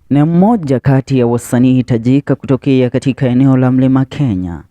Ni mmoja kati ya wasanii tajika kutokea katika eneo la Mlima Kenya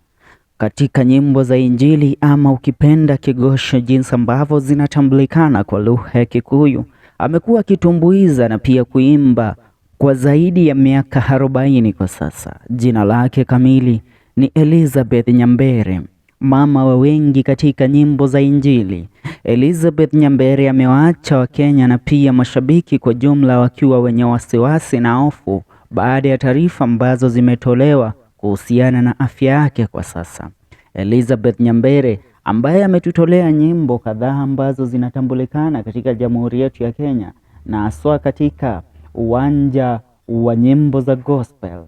katika nyimbo za Injili ama ukipenda kigosho, jinsi ambavyo zinatambulikana kwa lugha ya Kikuyu. Amekuwa akitumbuiza na pia kuimba kwa zaidi ya miaka 40 kwa sasa. Jina lake kamili ni Elizabeth Nyambere, mama wa wengi katika nyimbo za Injili. Elizabeth Nyambere amewaacha Wakenya na pia mashabiki kwa jumla wakiwa wenye wasiwasi na hofu baada ya taarifa ambazo zimetolewa kuhusiana na afya yake kwa sasa. Elizabeth Nyambere ambaye ametutolea nyimbo kadhaa ambazo zinatambulikana katika jamhuri yetu ya Kenya na haswa katika uwanja wa nyimbo za gospel,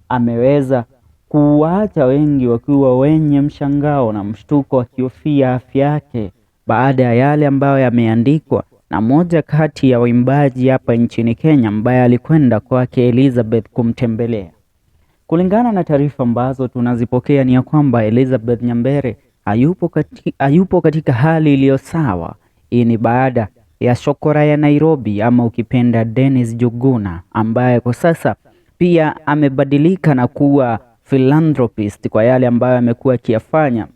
ameweza kuwaacha wengi wakiwa wenye mshangao na mshtuko wakihofia afya yake baada ya yale ambayo yameandikwa na moja kati ya waimbaji hapa nchini Kenya ambaye alikwenda kwake Elizabeth kumtembelea. Kulingana na taarifa ambazo tunazipokea ni ya kwamba Elizabeth Nyambere hayupo katika hali iliyo sawa. Hii ni baada ya shokora ya Nairobi ama ukipenda Dennis Juguna ambaye kwa sasa pia amebadilika na kuwa philanthropist kwa yale ambayo amekuwa akiyafanya,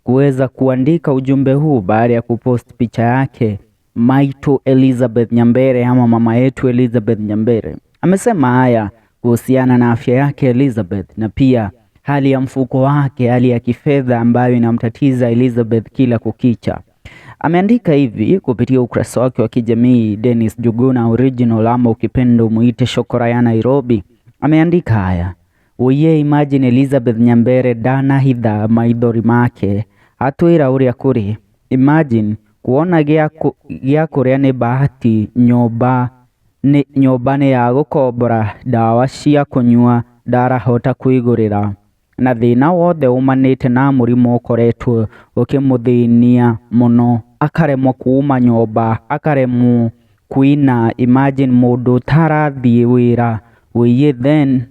kuweza kuandika ujumbe huu baada ya kupost picha yake Maito Elizabeth Nyambere ama mama yetu Elizabeth Nyambere. Amesema haya kuhusiana na afya yake Elizabeth na pia hali ya mfuko wake, hali ya kifedha ambayo inamtatiza Elizabeth kila kukicha. Ameandika hivi kupitia ukurasa wake wa kijamii Dennis Juguna Original ama ukipenda umuite Shokora ya Nairobi. Ameandika haya: Oye, imagine Elizabeth Nyambere ndanahitha maithori make atwĩra ũrĩa kũrĩ. Imagine kuona gĩa kũrĩa nĩ bahati, nyũmba nĩ ya gũkombora, ndawa cia kũnyua ndarahota kwĩgũrĩra, na thĩna wothe umanĩte na mũrimũ ũkoretwo ũkĩmũthĩnia mũno, akaremwo kuma nyũmba, akaremwo kuina. Imagine mũndũ ũtarathiĩ wĩra wĩiĩ, then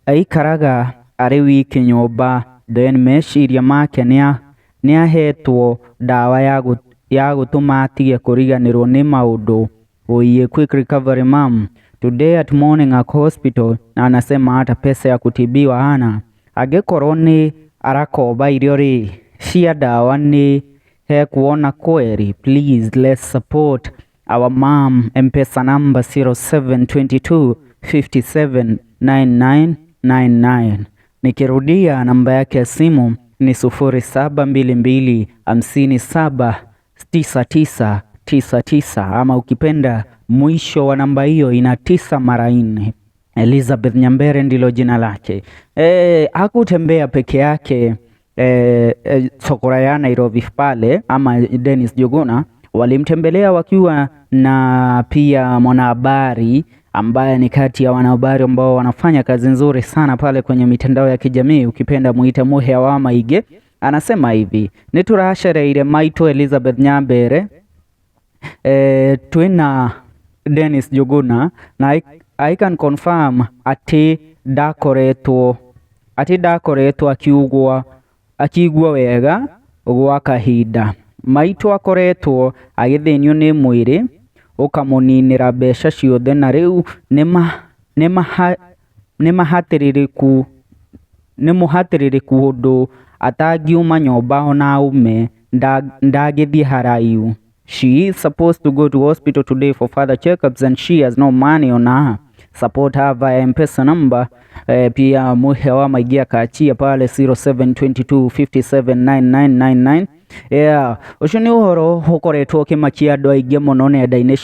aikaraga arĩ wiki nyũmba, then meciria make nĩahetwo ndawa ya gũtũma atige kũriganĩrwo nĩ maũndũ. Oye, quick recovery, mum. Today at morning ako hospital na anasema hata pesa ya kutibiwa hana. Angĩkorwo nĩ arakomba irio rĩ, cia ndawa nĩ hekuona kweri? Please, let's support our mom. M-Pesa number 0722 57 9999. Nikirudia, namba yake ya simu ni 0722 57 99 99, ama ukipenda mwisho wa namba hiyo ina tisa mara nne. Elizabeth Nyambere ndilo jina lake. Hakutembea peke yake. Sokora ya Nairobi pale ama Dennis Juguna walimtembelea wakiwa na pia mwanahabari ambaye ni kati ya wanahabari ambao wanafanya kazi nzuri sana pale kwenye mitandao ya kijamii, ukipenda muite Muhea wa Maige. Anasema hivi: nĩtũracereire maitũ Elizabeth Nyambere twĩna Dennis Juguna na I can confirm atĩ ndakoretwo akiugua wega gwa kahinda. Maitũ akoretwo agĩthĩnio nĩ mwĩrĩ ũkamũninĩra mbeca ciothe na rĩu nĩ mũhatĩrĩrĩku ũndũ atangiuma nyũmba, ona aume ndangĩthiĩ haraihu. She is supposed to go to hospital today for further checkups and she has no money on her. Support her via M-Pesa number. Pia Muhe wa Maigia kaachia pale 0722 579999. Yeah, ũcio nĩ ũhoro ũkoretwo ũkĩmakia andũ aingĩ mũno nenda-inĩ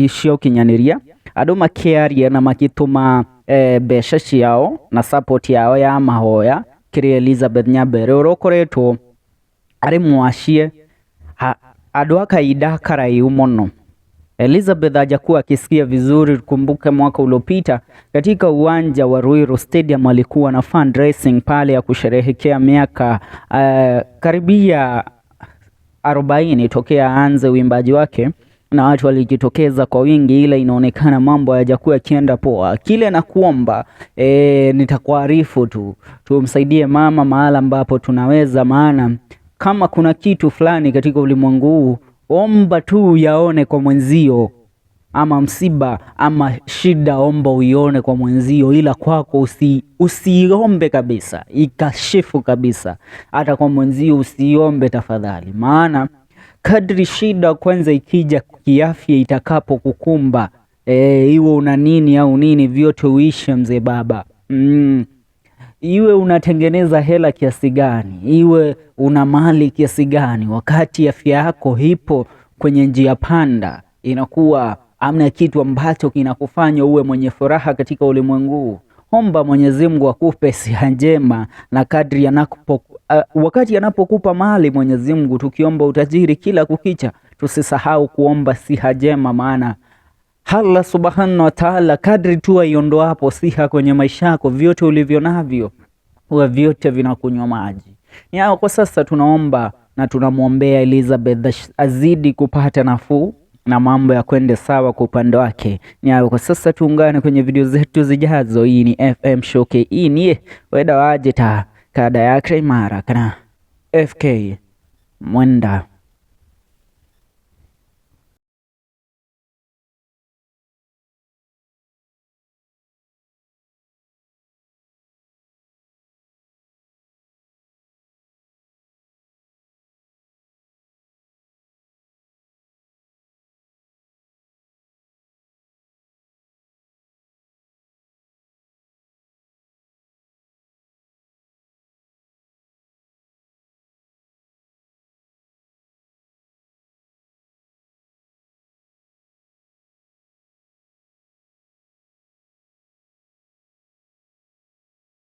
cia ũkinyanĩria, andũ makĩaria na makĩtũma mbeca ciao na support yao ya mahoya kĩrĩ Elizabeth Nyambere ũrĩa ũkoretwo arĩ mwacie andũ a kahinda karaihu mũno. Elizabeth hajakuwa akisikia vizuri. Kumbuke mwaka uliopita katika uwanja wa Ruiru Stadium alikuwa na fundraising pale ya kusherehekea miaka karibia 40 tokea aanze uimbaji wake, na watu walijitokeza kwa wingi, ila inaonekana mambo hayajakuwa yakienda poa. Kile na kuomba nitakuarifu tu, tumsaidie mama mahala ambapo tunaweza, maana kama kuna kitu fulani katika ulimwengu huu, omba tu yaone kwa mwenzio. ama msiba ama shida, omba uione kwa mwenzio, ila kwako usiombe kabisa, ikashifu kabisa. Hata kwa mwenzio usiombe tafadhali, maana kadri shida kwanza ikija kiafya itakapokukumba, iwe una nini au nini, vyote uishe mzee baba. Iwe unatengeneza hela kiasi gani, iwe una mali kiasi gani, wakati afya yako ipo kwenye njia panda, inakuwa amna kitu ambacho kinakufanya uwe mwenye furaha katika ulimwengu huu. Omba Mwenyezi Mungu akupe siha njema, na kadri anapo wakati anapokupa mali Mwenyezi Mungu, tukiomba utajiri kila kukicha, tusisahau kuomba siha njema, maana Allah subhanahu wa ta'ala, kadri tu aiondoapo siha kwenye maisha yako, vyote ulivyo navyo huwa vyote vinakunywa maji. Ni kwa sasa tunaomba na tunamwombea Elizabeth azidi kupata nafuu na mambo ya kwende sawa kwa upande wake. Ni hayo kwa sasa, tuungane kwenye video zetu zijazo. Hii ni FM Show KE, niye weda waje ta kada yake imara kana FK Mwenda.